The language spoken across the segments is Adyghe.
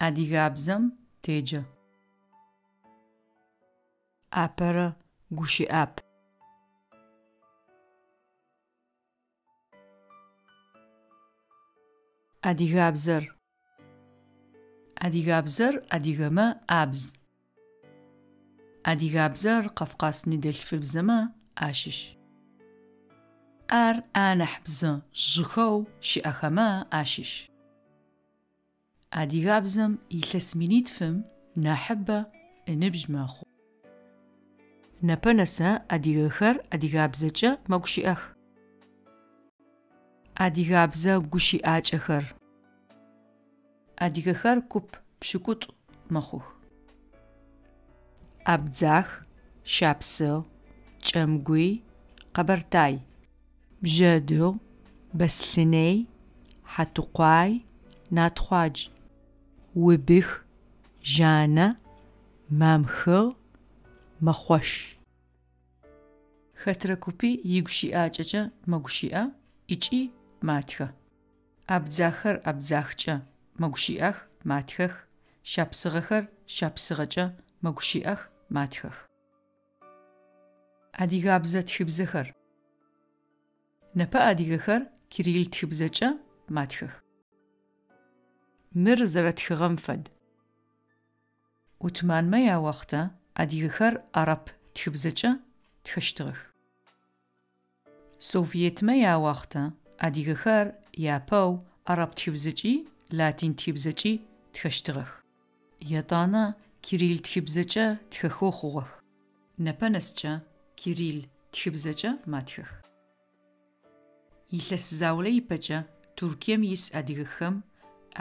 Адыгабзэм теджэ. Апэрэ гущыӏап. Адыгабзэр. Адыгабзэр адыгэмэ абз. Адыгабзэр Кавказ ныдэлъфыбзэмэ ащыщ. Ар анахь бзэ жъыхэу щыӏэхэмэ ащыщ. Адыгабзэм илъэс минитфым нахьыбэ ыныбжь мэхъу. Непэ нэсэ адыгэхэр адыгабзэкӏэ мэгущыӏэх. Адыгабзэ гущыӏакӏэхэр. Адыгэхэр куп пшӏыкӏутӏу мэхъух. Абдзах, Шапсыгъ, Кӏэмгуй, Къэбэртай. Бжъэдыгъу, Бэслъынэй, Хьатыкъуай, Натхъуадж. Убых, Жанэ, Мамхыгъ, Мэхъош. Хэтрэ купи игущыӏакӏэкӏэ мэгущыӏэ ыкӏи матхэ. Абдзаххэр абдзахкӏэ мэгущыӏэх, матхэх, шапсыгъэхэр шапсыгъэкӏэ мэгущыӏэх, матхэх. Адыгабзэ тхыбзэхэр. Непэ адыгэхэр кирилл тхыбзэкӏэ матхэх. Мыр зэрэтхыгъэм фэд. Отманмэ яуахътэ адыгэхэр арап тхыбзэкӏэ тхэщтыгъэх. Советмэ яуахътэ адыгэхэр япэу арап тхыбзэкӏи латин тхыбзэкӏи тхэщтыгъэх. Етӏанэ кирилл тхыбзэкӏэ тхэхэу хъугъэх. Непэ нэскӏэ кирилл тхыбзэкӏэ матхэх. Илъэс заулэ ипэкӏэ Туркием ис адыгэхэм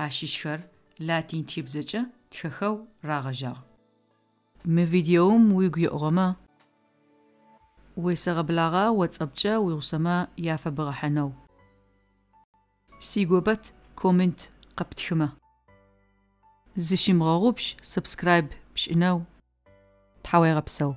ащыщхэр латин тхыбзэкӏэ тхэхэу рагъэжьагъ. Мы видеом уигу еӏугъэмэ, уесэгъэблагъэ WhatsApp-кӏэ уигъусэмэ яфэбгъэхьынэу. Сигопэт коммент къэптхымэ. Зыщымыгъэгъупш subscribe пшӏынэу. Тхьауегъэпсэу.